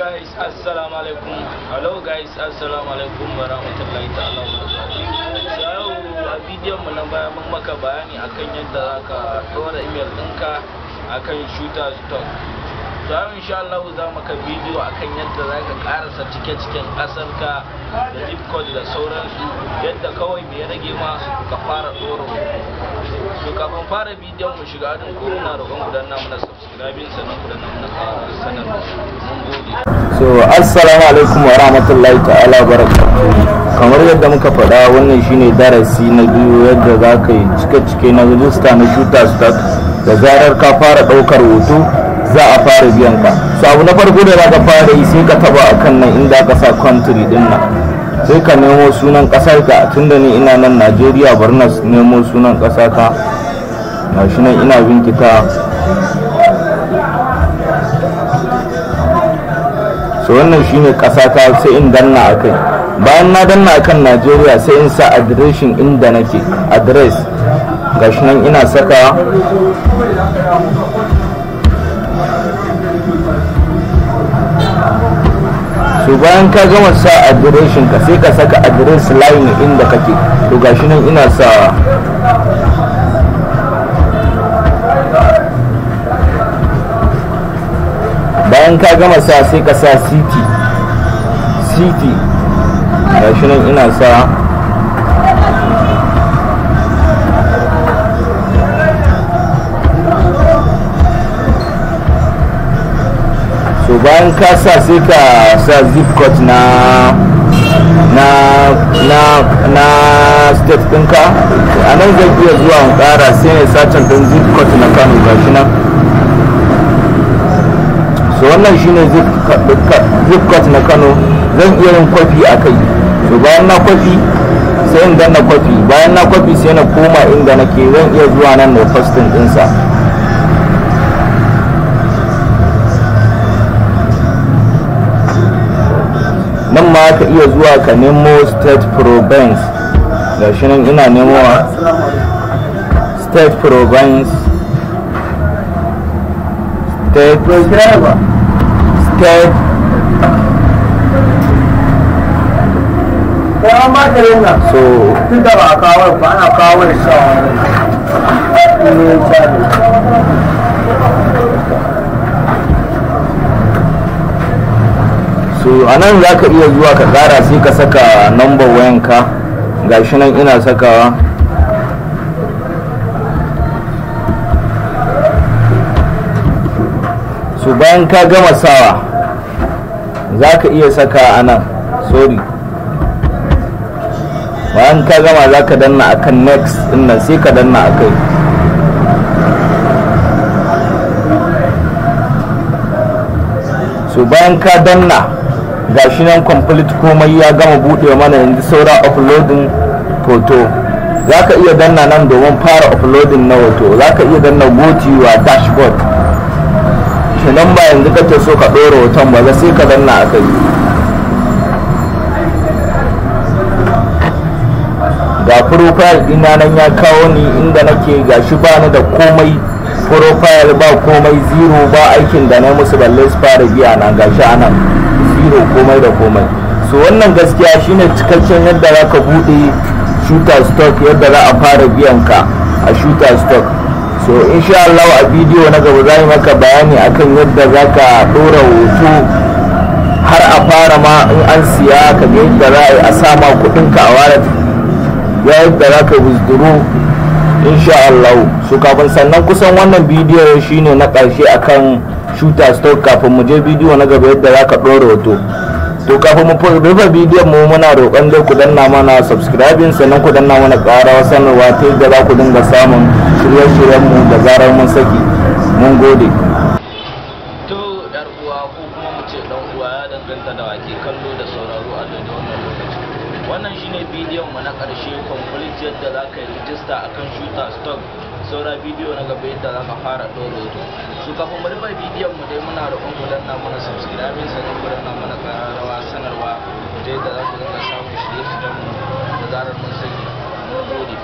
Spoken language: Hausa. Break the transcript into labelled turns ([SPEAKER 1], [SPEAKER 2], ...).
[SPEAKER 1] Guys, assalamu alaikum. Hello guys, assalamu alaikum wa rahmatullahi ta'ala wa barakatuh. So yau a bidiyon mu na baya mun maka bayani akan yadda zaka ɗora email ɗinka akan Shutterstock. So yau insha Allah za maka bidiyo akan yadda zaka karasa cike-ciken ƙasarka da zip code da sauransu, yadda kawai me ya rage ma ka fara ɗora. So kafin fara bidiyon mu shiga adin ko muna roƙon ku danna mana subscribing, sannan ku danna mana ƙararrawar sanarwa. Mun gode.
[SPEAKER 2] So assalamu alaikum wa rahmatullahi ta'ala wa barakatuh. Kamar yadda muka faɗa, wannan shine darasi na biyu yadda za ka yi cike-cike na rijista na Shutterstock. Da zarar ka fara ɗaukar hoto, za a fara biyan ka. So abu na farko da za ka fara yi, sai ka taba akan nan inda aka sa country din nan, sai ka nemo sunan ƙasar ka. Tunda ni ina nan Najeriya, bari na nemo sunan ƙasa ta. Gashi nan ina binkita. So wannan shine ƙasa ta, sai in danna akai. Bayan na danna akan Najeriya, sai in sa adireshin inda nake, address. Gashi nan ina saka. So bayan ka gama sa adireshin ka, sai ka saka address line inda kake. To gashi nan ina sa. Bayan ka gama sa, sai ka sa city. City, gashi nan ina sa. So bayan ka sa, sai ka sa zip code na state ɗinka. A nan zan iya zuwa in ƙara, sai ne searching ɗin zip code na Kano. Gashi nan. So wannan shine zip code na Kano. Zan iya yin kwafi a kai. So bayan na kwafi, sai in danna kwafi. Bayan na kwafi, sai na koma inda nake. Zan iya zuwa nan na pasting ɗinsa. Nan ma ka iya zuwa ka nemo state province. Gashi nan ina nemowa state province, state. So
[SPEAKER 3] tun da ba a kawo ba, ana kawo sa ne.
[SPEAKER 2] So a nan za ka iya zuwa ka kara, sai ka saka number wayanka. Gashi nan ina sakawa. So bayan ka gama sawa, za ka iya saka a nan, sorry, bayan ka gama za ka danna akan next din nan, sai ka danna akai. So bayan ka danna, gashi nan complete, komai ya gama buɗe mana. Yanzu saura uploading hoto. Za ka iya danna nan domin fara uploading na hoto. Za ka iya danna go to your dashboard. Kenan ba yanzu kake so ka ɗora hoton ba, sai ka danna a kai. Ga profile ɗina nan ya kawo ni inda nake. Gashi ba ni da komai, profile ba komai, zero, ba aikin da na musu balle su fara biya na. Gashi anan zero, komai da komai. So wannan gaskiya shine cikakken yadda za ka buɗe Shutterstock, yadda za a fara biyan ka a Shutterstock. So insha Allah a bidiyo na gaba za yi maka bayani akan yadda za ka ɗora hoto har a fara ma in an siya, ka ga yadda za a yi a sama kuɗinka a wallet, yadda za ka withdraw insha Allah. So kafin sannan, kusan wannan bidiyo shine na ƙarshe akan Shutterstock kafin mu je bidiyo na gaba yadda za ka ɗora hoto. To kafin mu rufe bidiyon mu, muna roƙon dai ku danna mana subscribing, sannan ku danna mana ƙararrawar sanarwa ta yadda za ku dinga samun shirye-shiryen mu da zarar mun saki. Mun gode.
[SPEAKER 1] To yar uwa, ko kuma mu ce dan uwa, ya danganta da wake kallo da sauraro a daidai wannan lokaci. Wannan shine bidiyon mu na ƙarshe complete yadda za ka yi rijista akan Shutterstock. Saura bidiyo na gaba yadda za ka fara ɗora hoto. So kafin mu rufe bidiyon mu dai, muna roƙon ku danna mana subscribing, sannan ku danna mana ƙararrawa sanarwa ta yadda za ku dinga samun shirye-shiryen mu da zarar mun saki. Mun gode.